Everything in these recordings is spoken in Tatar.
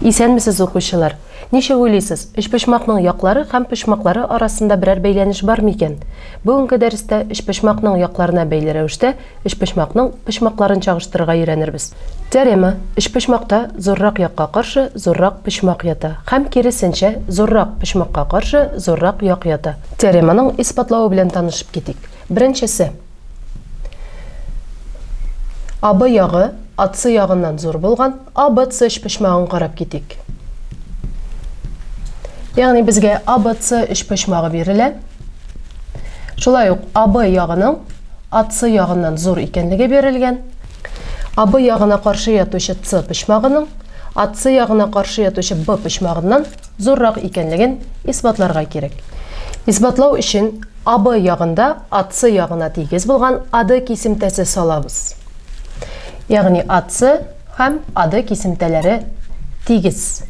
Исәнмесез, укучылар! Ничек уйлыйсыз, өчпочмакның яклары һәм почмаклары арасында берәр бәйләнеш бар микән? Бүгенге дәрестә өчпочмакның якларына бәйле рәвештә өчпочмакның почмакларын чагыштырырга өйрәнербез. Теорема, өчпочмакта зуррак якка каршы зуррак почмак ята һәм киресенчә, зуррак почмакка каршы зуррак як ята. Теореманың исбатлавы белән танышып китик. Беренчесе. АБ ягы АЦ ягыннан зур булган АБЦ өчпочмагын карап китик. Ягъни безгә АБЦ өчпочмагы бирелә. Шулай ук АБ ягының АЦ ягыннан зур икәнлеге бирелгән. АБ ягына каршы ятучы С почмагының АЦ ягына каршы ятучы Б почмагыннан зуррак икәнлеген исбатларга кирәк. Исбатлау өчен АБ ягында АЦ ягына тигез булган АД кисемтәсе салабыз. Ягъни АЦ һәм АД кисемтәләре тигез.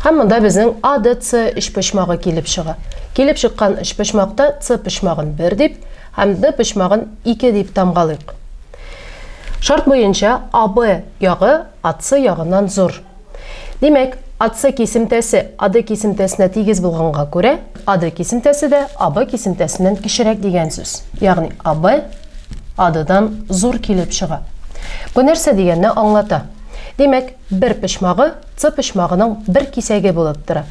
Һәм монда безнең АДЦ өчпочмагы килеп чыга. Килеп чыккан өчпочмакта С почмагын 1 дип һәм Д почмагын 2 дип тамгалыйк. Шарт буенча АБ ягы АЦ ягыннан зур. Димәк, АЦ кисемтәсе АД кисемтәсенә тигез булганга күрә, АД кисемтәсе дә АБ кисемтәсеннән кечерәк дигән сүз. Ягъни АБ АДдан зур килеп чыга. Бу нәрсә дигәнне аңлата. Димәк, бер почмагы С почмагының бер кисәге булып тора.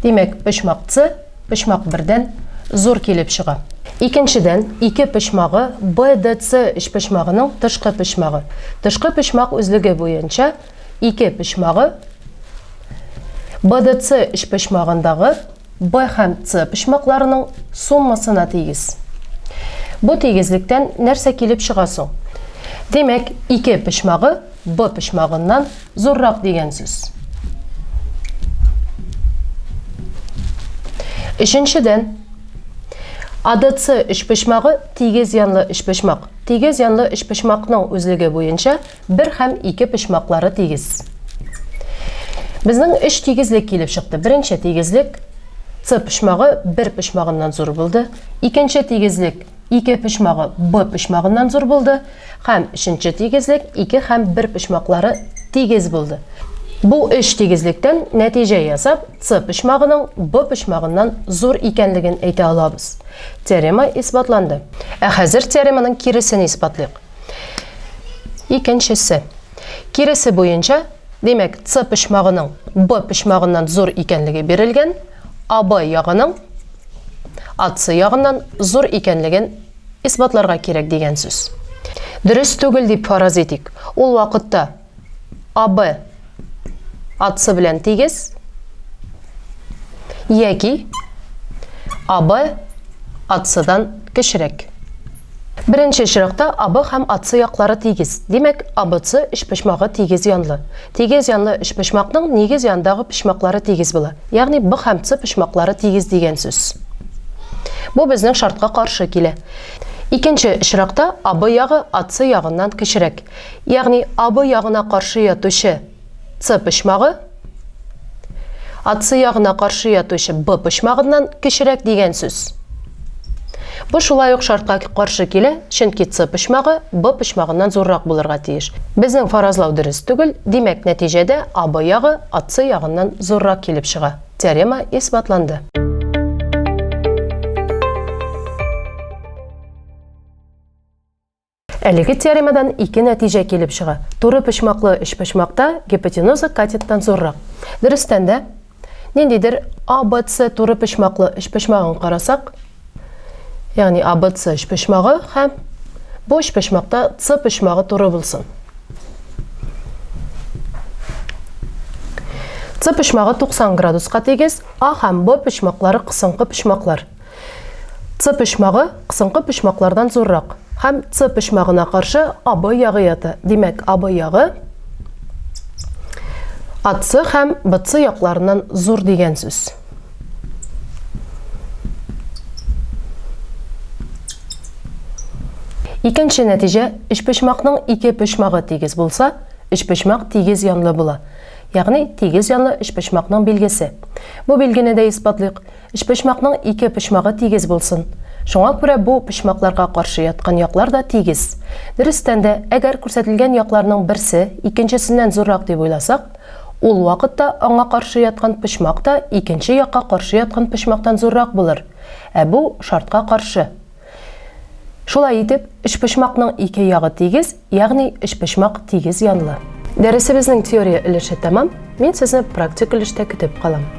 Димәк, почмак С почмак бердән зур килеп чыга. Икенчедән, ике почмагы BDC өчпочмагының тышкы почмагы. Тышкы почмак үзлеге буенча ике почмагы BDC өчпочмагындагы B һәм C почмакларының суммасына тигез. Бу тигезлектән нәрсә килеп чыга соң? Димәк, ике почмагы B почмагыннан зуррак дигән сүз. Өченчедән, АДЦ өчпочмагы тигез янлы өчпочмак. Тигез янлы өчпочмакның үзлеге буенча бер һәм ике почмаклары тигез. Безнең өч тигезлек килеп чыкты. Беренче тигезлек С почмагы бер почмагыннан зур булды. Икенче тигезлек ике почмагы Б почмагыннан зур булды. Һәм өченче тигезлек ике һәм бер почмаклары тигез булды. Бу өч тигезлектән нәтиҗә ясап, С почмагының Б почмагыннан зур икәнлеген әйтә алабыз. Теорема исбатланды. Ә хәзер теореманың киресен исбатлыйк. Икенчесе. Киресе буенча, димәк, С почмагының Б почмагыннан зур икәнлеге бирелгән, АБ ягының АЦ ягыннан зур икәнлеген исбатларга кирәк дигән сүз. Дөрес түгел дип фараз итик. Ул вакытта АБ АЦ белән тигез яки АБ АЦдан кечерәк. Беренче очракта АБ һәм АЦ яклары тигез. Димәк, АБЦ өчпочмагы тигез янлы. Тигез янлы өчпочмакның нигез янындагы почмаклары тигез була. Ягъни Б һәм С почмаклары тигез дигән сүз. Бу безнең шартка каршы килә. Икенче очракта АБ ягы АЦ ягыннан кечерәк. Ягъни АБ ягына каршы ятучы С почмагы АЦ ягына каршы ятучы Б почмагыннан кечерәк дигән сүз. Бу шулай ук шартка каршы килә, чөнки С почмагы Б почмагыннан зуррак булырга тиеш. Безнең фаразлау дөрес түгел, димәк, нәтиҗәдә АБ ягы АЦ ягыннан зуррак килеп чыга. Теорема исбатланды. Әлеге теоремадан ике нәтиҗә килеп чыга. Туры почмаклы өчпочмакта гипотенуза катеттан зуррак. Дөрестән дә, ниндидер АБЦ туры почмаклы өчпочмагын карасак, ягъни АБЦ өчпочмагы һәм бу өчпочмакта С почмагы туры булсын. С почмагы 90 градуска тигез, А һәм Б почмаклары кысынкы почмаклар. С почмагы кысынкы почмаклардан зуррак һәм С почмагына каршы АБ ягы ята. Димәк, АБ ягы АЦ һәм БЦ якларыннан зур дигән сүз. Икенче нәтиҗә, өчпочмакның ике почмагы тигез булса, өчпочмак тигез янлы була. Ягъни тигез янлы өчпочмакның билгесе. Бу билгене дә исбатлыйк. Өчпочмакның ике почмагы тигез булсын. Шуңа күрә бу почмакларга каршы яткан яклар да тигез. Дөрестән дә, әгәр күрсәтелгән якларның берсе икенчесеннән зуррак дип уйласак, ул вакытта аңа каршы яткан почмак та икенче якка каршы яткан почмактан зуррак булыр. Ә бу шартка каршы. Шулай итеп, өчпочмакның ике ягы тигез, ягъни өчпочмак тигез янлы. Дәресебезнең теория өлеше тәмам, мин сезне практик өлештә көтеп калам.